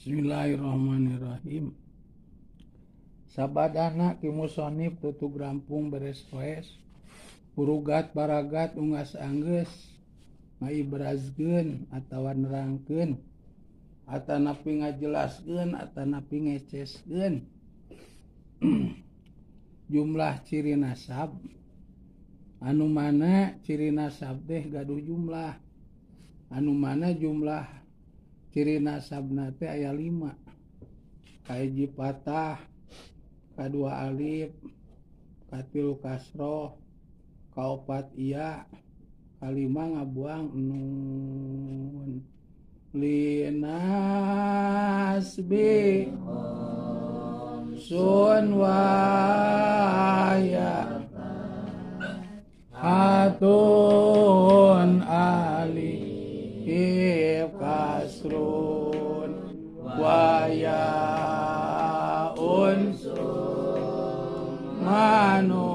Bismillahirrahmanirrahim. Sabadana ki musonif tutug rampung beres poes urugat baragat unggas anggeus ngaibrazkeun atawa nerangkeun atanapi ngajelaskeun atanapi ngeceskeun jumlah ciri nasab anu mana ciri nasab teh gaduh jumlah anu mana jumlah ciri nasabna teh aya 5 kahiji patah, kadua alif, katilu kasroh, kaopat iya, kalima ngabuang nun. Linasbi sun waya hatun alif kasrun wayaun manunun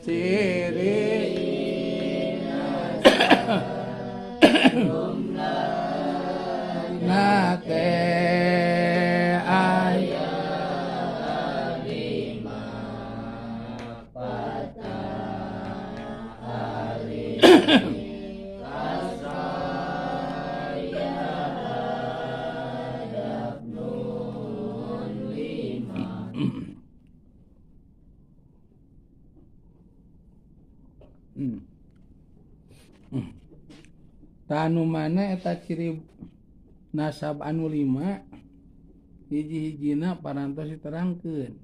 ciri nate aya lima patah alif kasraya hadap nun lima. Tanu mana eta ciri nasab anu 5 hiji-hijina parantos diterangkeun.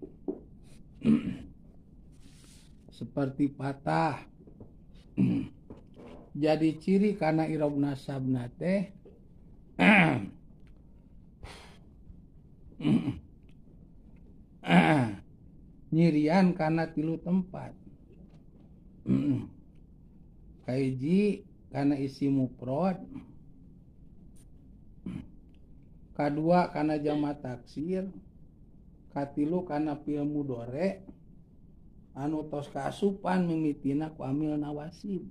Seperti patah jadi ciri karena irob nasabna teh nyirian karena 3 tempat. Kahiji karena isi mufrad, kadua karena jama taksir, katilu karena fi'il mudhari anu tos kaasupan mimitina ku amil nawasib.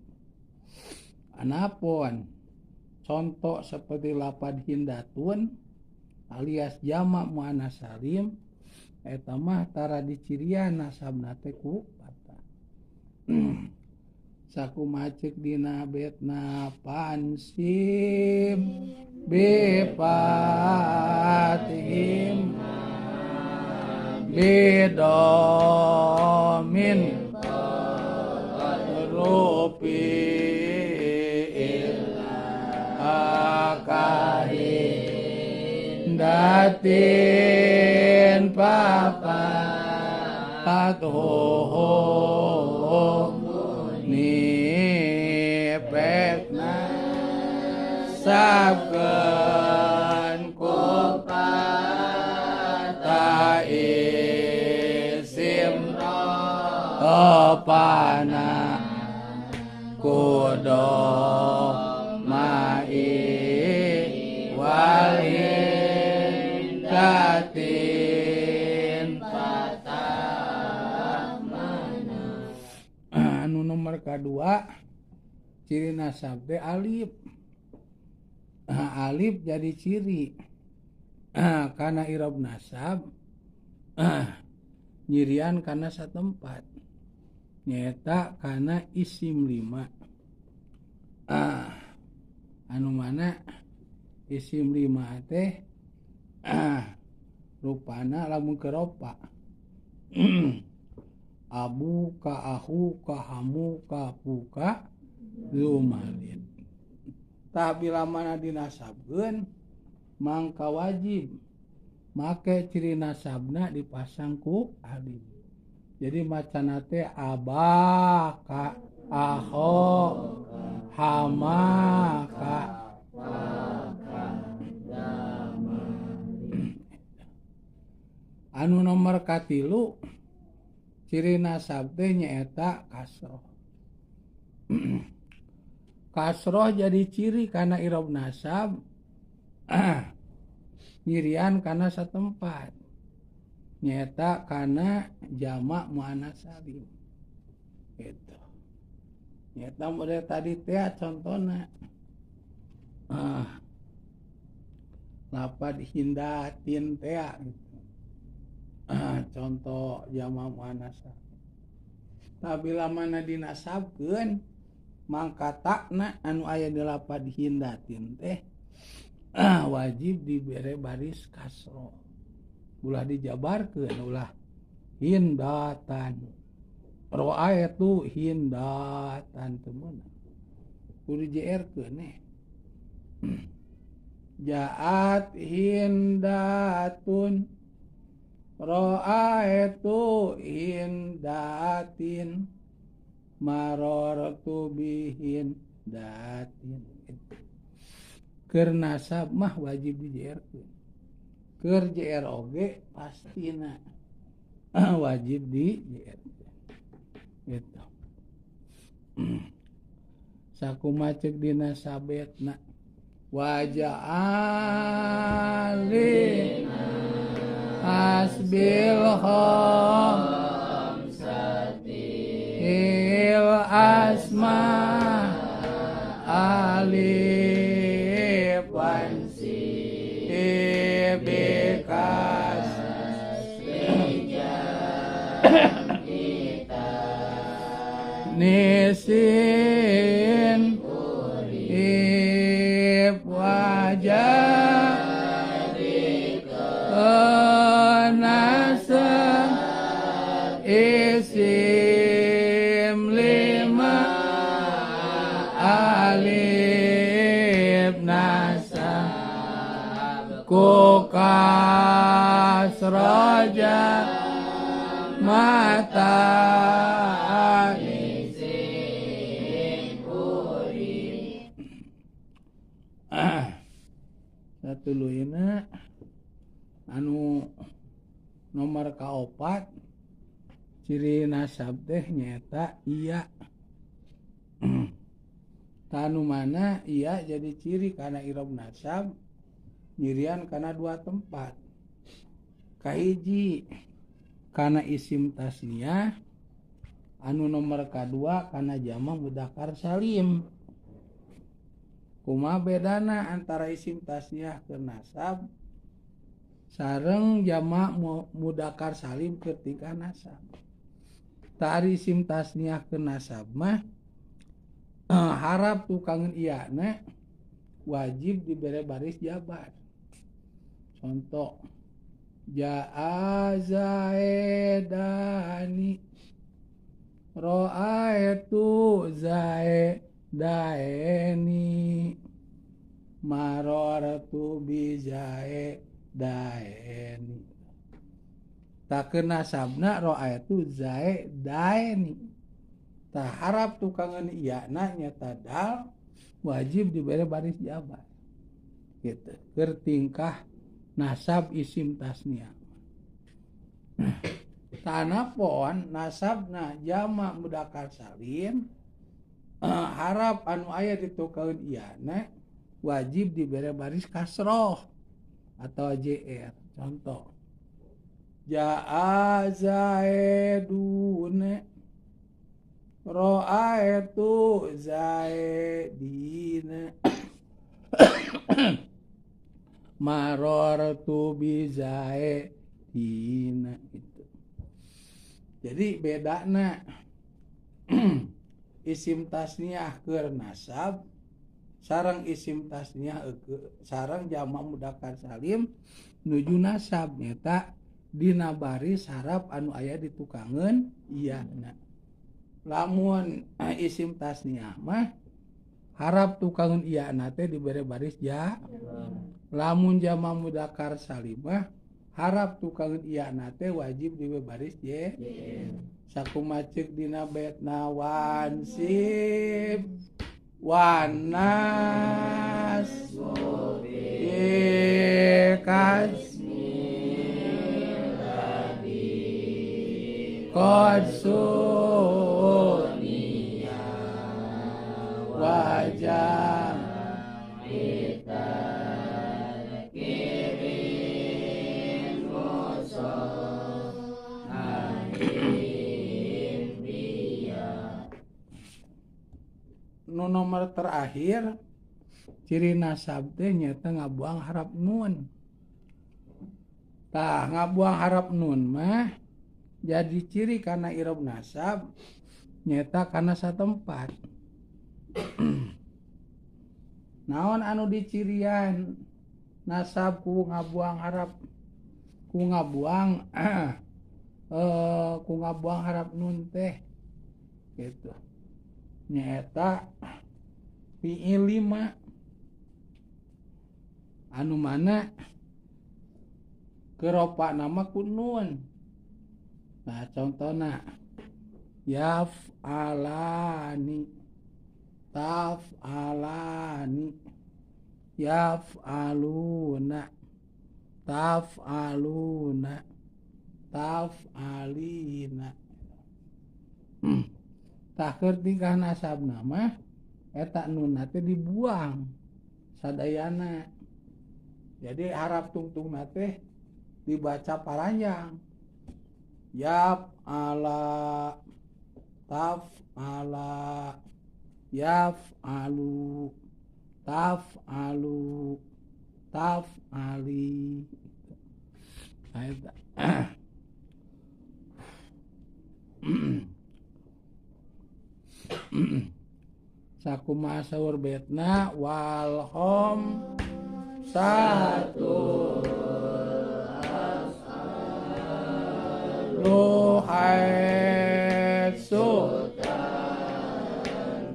Anapun contoh seperti lapad hindatun alias jama muannas salim eta mah tara dicirian nasabna teh ku patah. Sakumaha ceuk dina betna pansib bifatihim bidomin rupi akahindatin papat ho nipetna sabkeun ku patah isim topana kudo mai walhindatin patah mana. Anu nomor kedua ciri nasab teh alif. Alif jadi ciri karena irob nasab nyirian karena satempat nyata karena isim 5. Anu mana isim 5 teh rupana lamun keropa abu ka ahu ka hamu ka puka lumalin. Tah bila mana dinasabkeun mangka wajib make ciri nasabna dipasang ku alif. Jadi macana teh abaka aho hamaka. Anu nomor katilu ciri nasab teh nyaeta kasroh. Kasroh jadi ciri karena irob nasab nyirian karena satempat nyaeta karena jamak muannas salim. Gitu. Nyata model tadi teh contohna lapad hindatin teh gitu. Contoh jama muannas. Tabila mana dinasabkeun mangka takna anu aya di lapad hindatin teh wajib dibere baris kasro. Ulah dijabarkeun ulah hindatan. Roa itu hindatan teu meunang. Kudu JR-keun nih. Jaat hindatun roa itu hindatin marortu bihindatin. Keur nasab mah wajib di JR-keun. Keur JR oge pastina wajib di JR. Gitu. Sakumaha ceuk dina sabetna waja'ali asbil khamsatil asma alif wan bikas nisin ib wajah nasa isim lima alif nasa kukas raja mata. Satuluyna anu nomor kaopat ciri nasab teh nyaeta iya. Tanu mana iya jadi ciri kana irob nasab nyirian kana dua tempat. Kahiji kana isim tasniyah, anu nomor kadua kana jama mudzakkar salim. Kumaha bedana antara isim tasniyah ke nasab sareng jama mudzakkar salim ketika nasab? Tari isim tasniyah ke nasab mah harap tukangan iyana wajib dibere baris jabar. Contoh jaa zaidani ra'aitu zaidaini marartu bi zaidaini. Tak nasabna ra'aitu zaidaini. Tak harap tukangan iyana nyata dal wajib dibere baris jabar. Gitu. Keur tingkah nasab isim tasniyah. Tanapon nasabna jama mudzakkar salim harap anu aya ditukeun iyana wajib dibere baris kasroh atau JR. Contoh jaa zaidun ra'aitu zaidina marartu bi zaidina. Itu. Jadi bedana isim tasniyah keur nasab sareng isim tasniyah sareng jama mudzakkar salim nuju nasab nyata dina baris harap anu aya ditukangeun iyana. Lamun isim tasniyah mah harap tukangeun iyana teh dibere baris ja. Lamun jama mudzakkar salim mah harap tukangeun iyana teh wajib dibere baris je. Sakumaha ceuk dina baitna wansib wanas kasmi qad sunia wajah nu nomor terakhir ciri nasab teh nyaeta ngabuang harap nun. Tah ngabuang harap nun mah jadi ciri kana i'rob nasab nyaeta kana satempat. Naon anu dicirian nasab ku ngabuang harap ku ngabuang ku ngabuang harap nun teh gitu nyaeta fi'il 5 anu mana keropa nama ku nun. Nah contohna yaf'alani, taf'alani, yaf'aluna, taf'aluna, taf'alina. Tah keur tingkah nasabna mah eta nunna teh dibuang sadayana. Jadi harap tungtungna teh dibaca paranjang. Yaf'ala, taf'ala, yaf'alu, taf'alu, taf'ali. Nah, eta. Sakumaha saur betna wal hom satu luhaitsu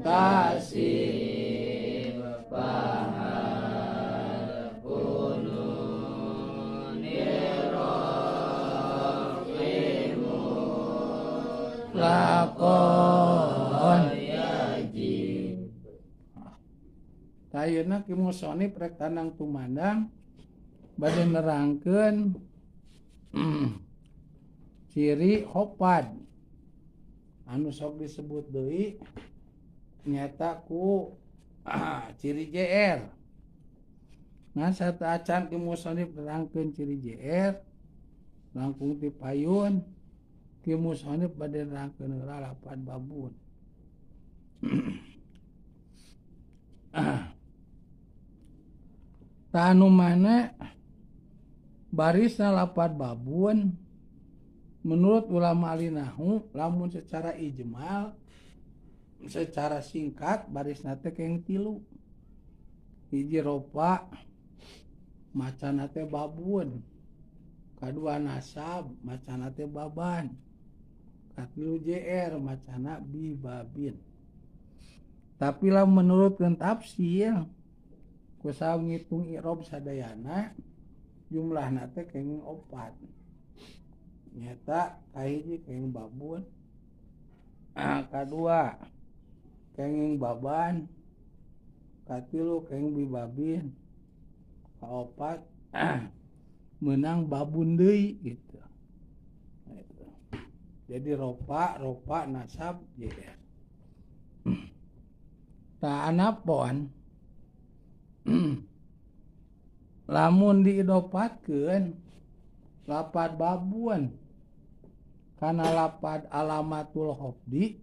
tasib fahal punun rafimu lakon yajib. Ayeuna ki musonif rek tandang tumandang bade nerangkeun ciri hopad anu sok disebut deui nyata ku ciri JR. Nah sateuacan ki musonif nerangkeun ciri JR langkung ti payun ki musonif bade nerangkeun heula lapad babun. Tah anu mana barisna lapad babun menurut ulama ahli nahwu lamun secara ijmal secara singkat barisna teh keng tilu. Hiji ropa macana teh babun, kadua nasab macana teh baban, katilu JR macana bibabin. Tapi lah menurut tafsir kusaha ngitung i'rob sadayana jumlahna teh kenging 4. Nyata kahiji kenging babun, kadua kenging baban, katilu kenging bibabin, kaopat menang babun deui gitu. Nah, itu. Jadi ropa ropa nasab JR. Tah anapon lamun diidopatkeun lapad babun kana lapad alamatul khofdi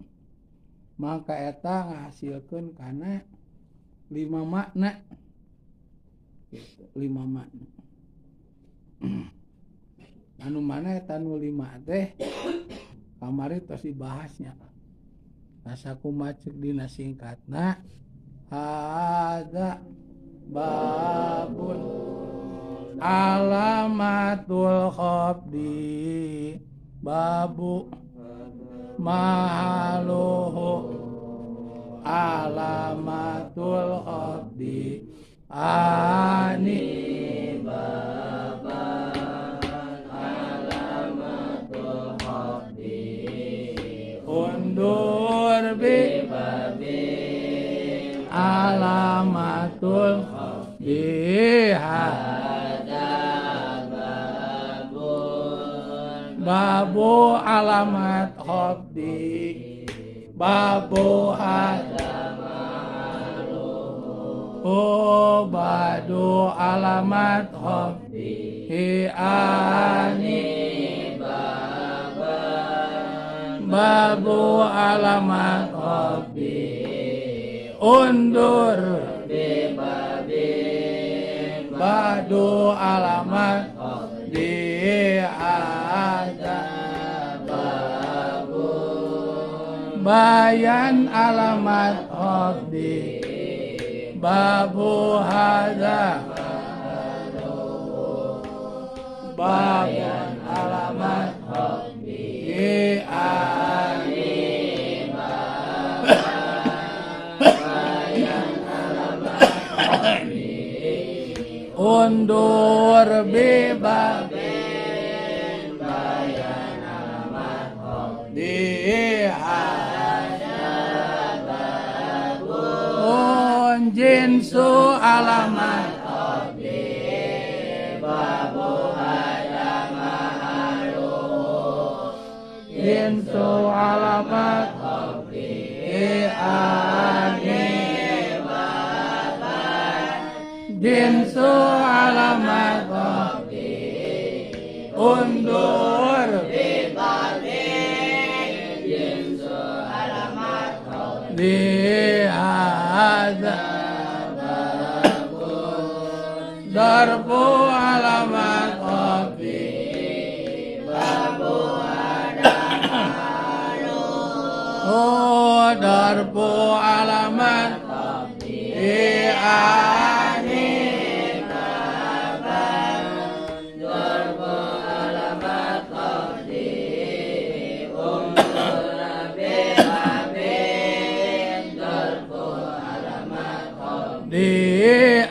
maka eta ngahasilkeun kana 5 makna gitu, 5 makna. Anu mana eta nu 5 teh kamari tos dibahasnya. Asa kumaha ceuk dina singkatna hadza babun alamatul khafdi babu mahaluhu alamatul khafdi ani baban alamatul khafdi undur bi alamatul khafdi hada babun babu alamat khafdi babu hada oh badu alamat khafdi ani baban babu alamat khafdi Undur Bibabin badu alamat di ada Babun bayan alamat di babu hada bayan alamat di undur bebas bayan alamat di babun jinsu alamat babu hada mahalu jinsu alamat di jinsu alamat undur jinsu alamat di ada darbu alamat di babu hada mahalu oh darbu alamat di di